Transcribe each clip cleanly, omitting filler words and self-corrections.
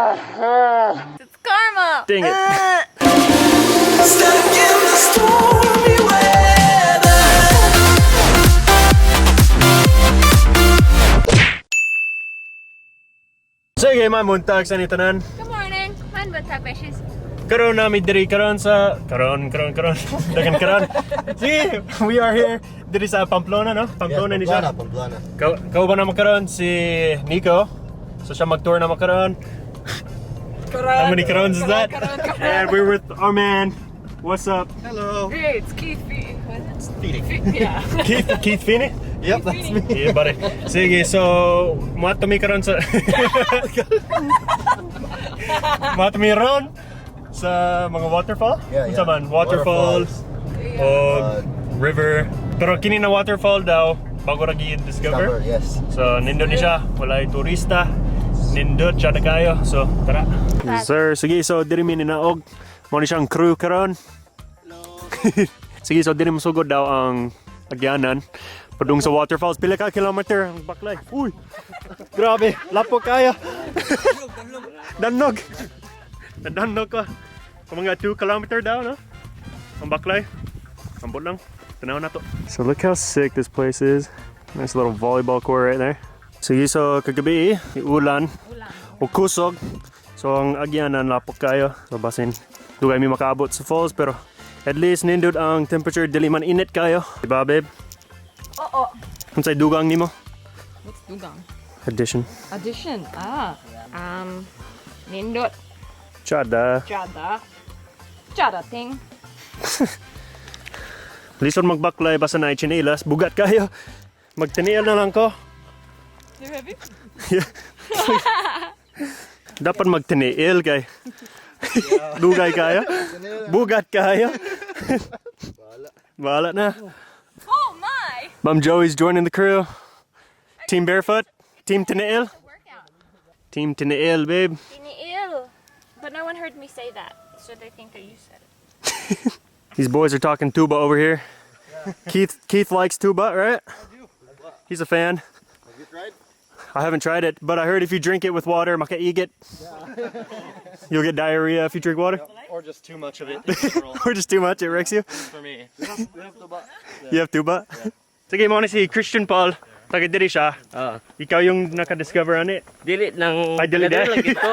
It's karma. Dang it. Stuck in the stormy weather. Sige, mamuntag sa ni tanan. Good morning. Man buntag, beshies. Karon nami diri karon sa karon karon karon dagan karon. Sige, we are here diri sa Pamplona, no? Pamplona ni siya. Pamplona. Kauban na karon si Nico. So siya mag-tour na makaron. How many karons is that? And we're with our man. What's up? Hello. Hey, it's Keith Fee. Feeding. Yeah. Keith Feeney? Yep, that's me. Yeah, buddy. Sige, so muadto mi karon sa muadto mi ron sa mga waterfall. Yeah. Unsa man? Waterfall Waterfalls. o river. Pero kini na waterfall daw bago ra gi-discover. Discover, yes. So nindot ni siya, walay turista. Nindot siya na kayo. So tara. Sir, sige, so diri mi ninaog. Mo ni siyang crew karon. Sige, so diri mosugod daw ang agyanan. Padung sa waterfalls, pila ka kilometer ang baklay. Uy. Grabe, lapo kaya. Dannog. Dannog ka. Kung mga 2 kilometer daw, no? Ang baklay. Ambot lang. Tanaw na to. So look how sick this place is. Nice little volleyball court right there. Sige, so kagabi, ulan. O kusog. So ang agyanan lapok kayo. So basin dugay mi makaabot sa falls pero at least nindot ang temperature, dili man init kayo. Diba, babe? Oo. Unsay dugang nimo? What's dugang? Addition. Addition. Ah. Nindot. Chada. Chada. Chada thing. Lisod magbaklay basta na tsinelas, bugat kayo. Magtiniil na lang ko. You heavy? Yeah. Dapat magtiniil kay. Dugay kayo. Bugat kayo. Bahala na. Oh my! Ma'am Joey's joining the crew. Team Barefoot. Team Tiniil. Workout. Team Tiniil, babe. Tiniil. But no one heard me say that, so they think that you said it. These boys are talking tuba over here. Keith likes tuba, right? He's a fan. Have you tried? I haven't tried it, but I heard if you drink it with water, makaigit. You'll get diarrhea if you drink water. Or just too much of it in general Or just too much, it wrecks you. for me. We have to buy. You have tuba? Sige, mo na si Christian Paul. Taga diri siya. Ah, Ikaw yung naka-discover ani. dili lang. Ay, dili Dili di. lang gito.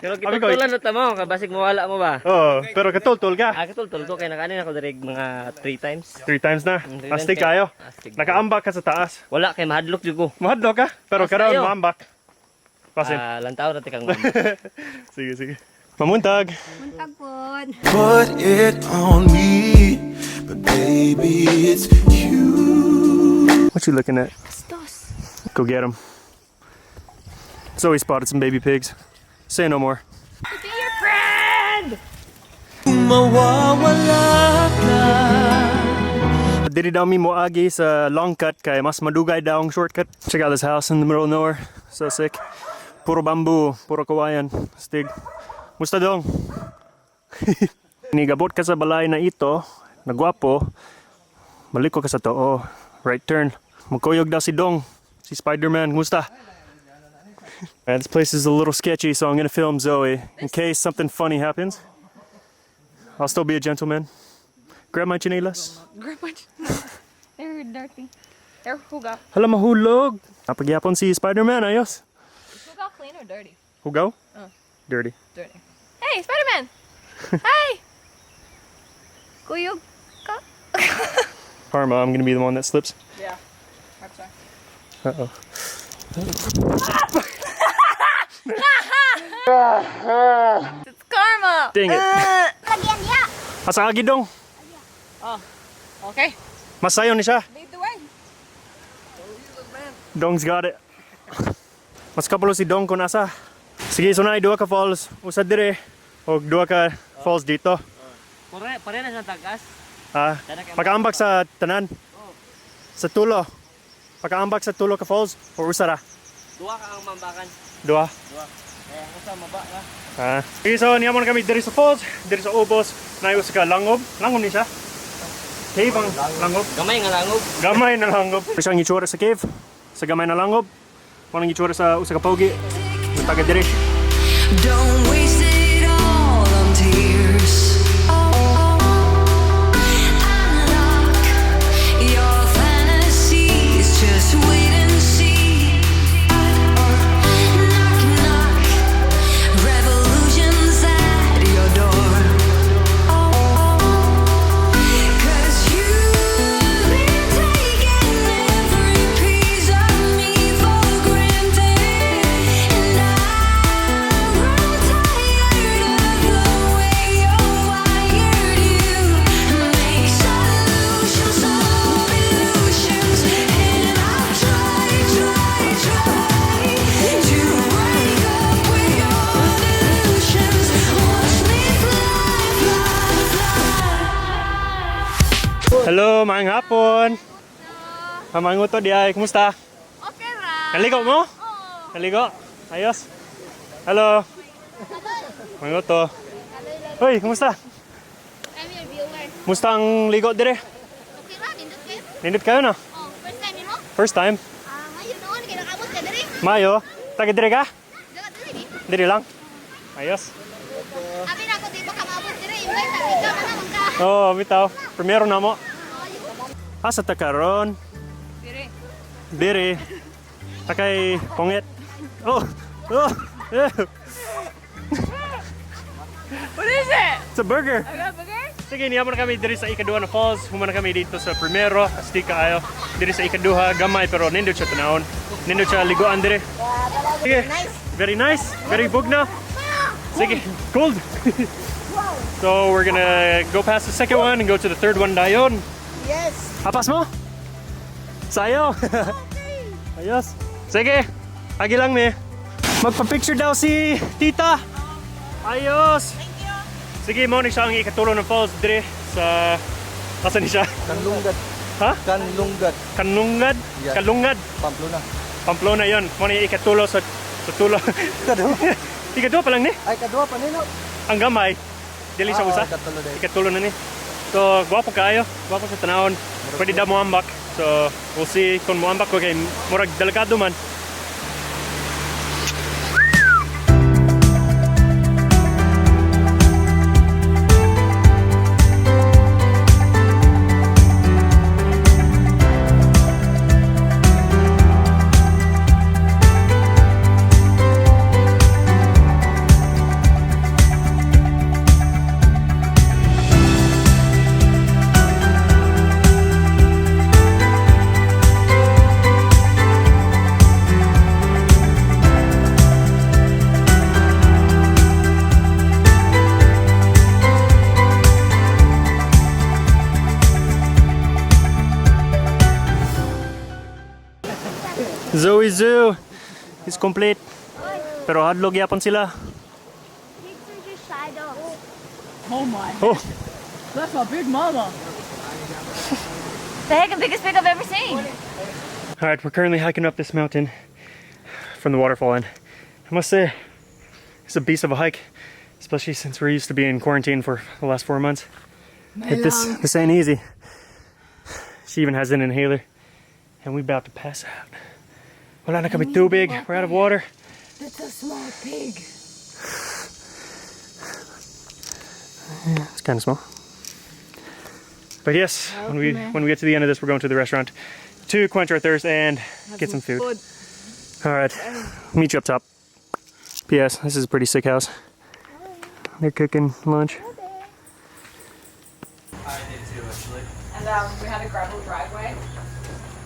Pero Abi ko- kitultulan na tamo, kabasig mawala mo ba? Oh, pero katultol ka. Ah, katultul ko kay nakanin ako diri mga 3 times. Three times na. Three times Astig kay- kayo. Astig. Nakaambak ka sa taas. Wala kay mahadlok jud ko. Mahadlok ka, pero Basta karon ayo. maambak. Pasin. Ah, lantaw ra tikang. Sige, sige. Mamuntag. Put it on me, but baby, it's you. What you looking at? Bastos. Go get him. Zoe spotted some baby pigs. Say no more. To be your friend! Mawawala ka. Diri daw mi moagi sa long cut kay mas madugay daw ang shortcut. Check out this house in the middle of nowhere. So sick. Puro bamboo, puro kawayan. Stig. Musta dong? Nigabot ka sa balay na ito, na gwapo, maliko ka sa too. Right turn. Magkuyog daw si Dong, si Spider-Man. Musta? Man, this place is a little sketchy, so I'm gonna film Zoe in case something funny happens. I'll still be a gentleman. Grab my chinelas. Grab my. They're dirty. They're huga. Hala, mahulog. Napagyapon si Spider-Man, ayos. Hugaw clean or dirty? Hugaw? Oh. Dirty. Dirty. Hey, Spider-Man! Hi! Kuyog ka? Karma, I'm gonna be the one that slips. Yeah. I'm sorry. Uh-oh. It's karma! Dang it. Asa agi dong? Okay. Masayo ni siya. Lead the way. Dong's got it. Mas kapalo si Dong kung asa. Sige, so na duha ka falls. Usa dire og duha ka falls dito. Pare pare na sa tagas. Ah, pakaambak sa tanan. Sa tulo. Pakaambak sa tulo ka falls or usa ra? Duha ka ang mambakan. Duha. Duha. Eh, usa maba ra. Ah. Okay, so niya mo na kami diri sa falls, diri sa ubos, na usa ka langob. Langob ni siya. Cave ang langob. Gamay nga langob. Gamay na langob. Siyang itsura sa cave. Sa gamay na langob. Mo nang itsura sa usa ka pogi. Taga diri. Don't waste it all on tears. Unlock your fantasies. Just wait and see. Knock, knock. Revolution's at your door. 'Cause you've been taking every piece of me for granted, and I'm tired of the way you're wired. You make solutions of illusions, and I've tried, tried, tried to break up with your delusions. Watch me fly, fly, fly. Hello, maayong hapon. Mamanguto di ay, kumusta? Okay ra. Naligo mo? Naligo? Ayos. Hello. Manguto. Hoy, kumusta? I'm your viewer. Kumusta ang ligo dire? Okay ra, nindot kayo. Nindot kayo na? Oh, first time nimo? First time. Ah, ngayon noon kay nakaabot ka diri. Mayo. Taga dire ka? Daga diri ni. Dire lang. Ayos. Abi na ako di ba ka maabot diri, invite ta ikaw na naman ka. Oo, oh, bitaw. Primero na mo. Asa ta karon? Dire. Dire. Takay pongit. Oh. Oh. Yeah. What is it? It's a burger. I got a burger? Sige, niabot na kami diri sa ikaduha na falls. Human na kami dito sa primero. Asti kaayo. Diri sa ikaduha, gamay pero nindot siya tanawon. Nindot siya liguan diri. Sige. Very nice. Very bugna. Sige, cold. So we're gonna go past the second one and go to the third one dayon. Yes. Apas mo? Sayo. Ayos. Sige. Agi lang mi. Magpa-picture daw si tita. Ayos. Sige, mo ni siya ang ikatulo ng falls dire sa asa ni siya? Kanlungan. Ha? Kanlungan. Kanlungad? Yeah. Kalungad? Pamplona. Pamplona yon. Mo ni ikatulo sa tulo. Kadua. Ikaduha pa lang ni. Ay, kadua pa nino. Ang gamay. Dili siya Ah, usa. ikatulo din. Ikatulo na ni. So, gwapo kaayo. Gwapo sa tanawon. Pwede daw moambak. So, we'll see kung moambak ko kay murag delikado man. Zoe Zoo is complete. Pero hadlok yapon sila. Pigs are just shy dogs. Oh my. Oh, That's a big mama. The heck biggest pig I've ever seen. All right, we're currently hiking up this mountain from the waterfall, and I must say, it's a beast of a hike, especially since we're used to being in quarantine for the last 4 months. This ain't easy. She even has an inhaler, and we about to pass out. Wala na kami tubig. We're out of water. That's a small pig. It's kind of small. But yes, when we get to the end of this, we're going to the restaurant to quench our thirst and get some food. All right, meet you up top. P.S. This is a pretty sick house. They're cooking lunch. I did too, actually. And we had a gravel driveway,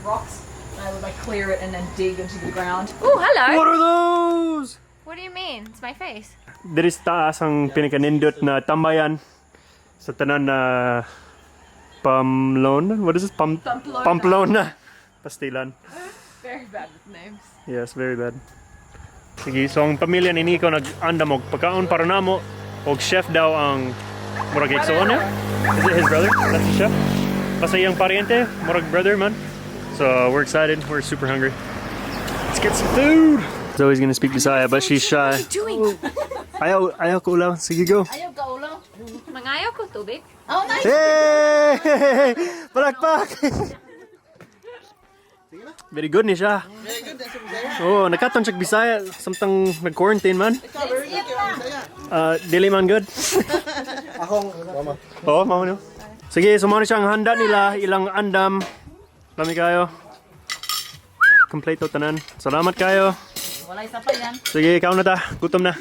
rocks, and I would like clear it and then dig into the ground. Oh, hello. What are those? What do you mean? It's my face. Diri sa taas ang pinakanindot na tambayan sa tanan na Pamlona. What is this? Pamplona. Pamplona. Pastilan. Very bad with names. Yes, very bad. Sige, so ang pamilya ni Nico nag-andam og pagkaon para namo og chef daw ang murag igsoon niya. Is it his brother? That's the chef. Basta iyang pariente, murag brother man. So we're excited. We're super hungry. Let's get some food. Zoe's gonna speak Bisaya, but she's shy. Doing. Ayaw, ayaw ko ulaw. Sige, go. Ayaw ka ulaw. Mangayo ko tubig. Oh, nice. Hey! Palakpak! Very good ni siya. Very good, that's Bisaya. Oh, nakaton siya Bisaya samtang nag-quarantine man. Ikaw, very good kay Bisaya. Dili man good. Akong mama. Oo, mama niyo. Sige, so mao ni siya ang handa nila, ilang andam. Lami kayo. Kompleto tanan. Salamat kayo. Wala isa pa yan. Sige, ikaw na ta. Gutom na.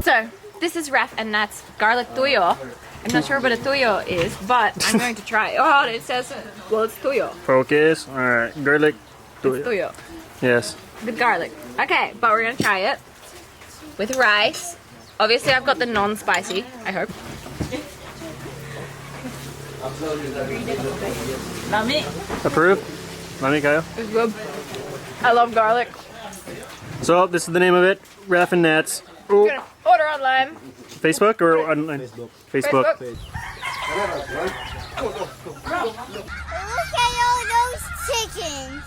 So, this is Raf and that's garlic tuyo. I'm not sure what a tuyo is, but I'm going to try. Oh, it says, well, it's tuyo. Focus. Alright, garlic. It's tuyo. Yes. With garlic. Okay, but we're gonna try it with rice. Obviously, I've got the non-spicy, I hope. Lami. Approve? Lami kayo. It's good. I love garlic. So, this is the name of it. Raf and Nats. Oh, Gonna order online. Facebook or online? Facebook. Facebook. Look at all those chickens.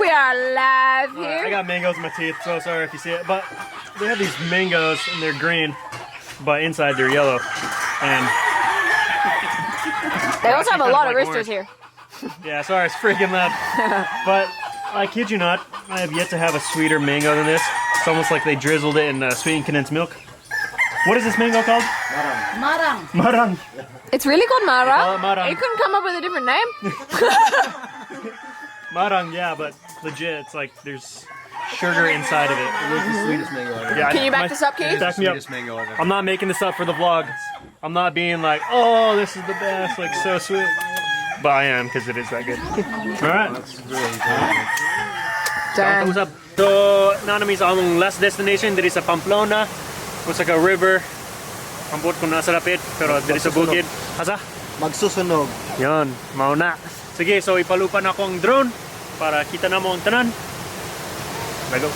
We are live I here. got mangoes in my teeth, so sorry if you see it. But they have these mangoes and they're green, but inside they're yellow. And They also have a kind of lot of like roosters orange. here. Yeah, sorry, it's freaking loud. But I kid you not, I have yet to have a sweeter mango than this. It's almost like they drizzled it in sweetened condensed milk. What is this mango called? Marang. Marang. It's really called call Mara. it Marang. You couldn't come up with a different name. Marang, yeah, but legit, it's like there's sugar inside of it. It was the sweetest mango ever. Yeah, Can you back this up, Keith? Back me up. Sweetest mango ever. I'm not making this up for the vlog. I'm not being like, oh, this is the best, like so sweet. But I am because it is that good. All right. Done. What's up? So, naa na mi sa among last destination diri sa Pamplona. Usa ka river. Ambot kung nasa lapit, pero diri sa bukid. Asa? Magsusunog. Yon, mao na. Sige, so ipalupan ako ang drone para kita na mo ang tanan. Let's go.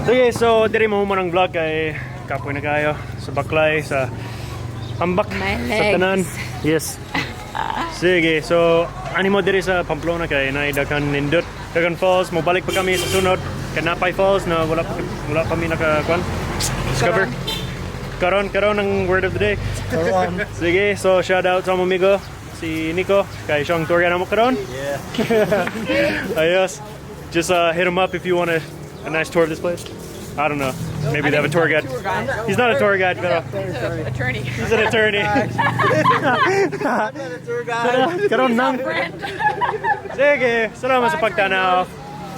Sige, so diri mo man ang vlog kay kapoy na kayo sa Baklay, sa Ambak, My sa legs. tanan. Yes. Sige, so animo diri sa Pamplona kay naay daghan nindot, daghan falls, mobalik pa kami sa sunod Kanapay Falls na wala pa mi naka kuan. Discover. Karon karon ang word of the day. Karon. Sige, so shout out sa among amigo si Nico kay siyang tour guide namo karon. Yeah. Ayos. Just hit him up if you want a nice tour of this place. I don't know. Maybe they have a tour guide. He's not a tour guide, pero Attorney. he's an attorney. Tour guide. Karon nang. Sige, salamat sa pagtanaw.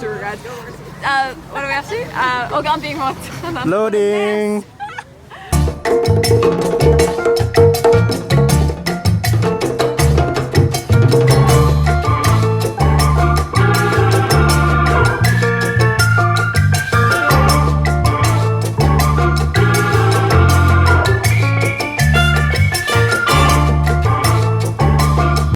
Tour guide. What are we up to? Oh, I'm being mocked. Loading.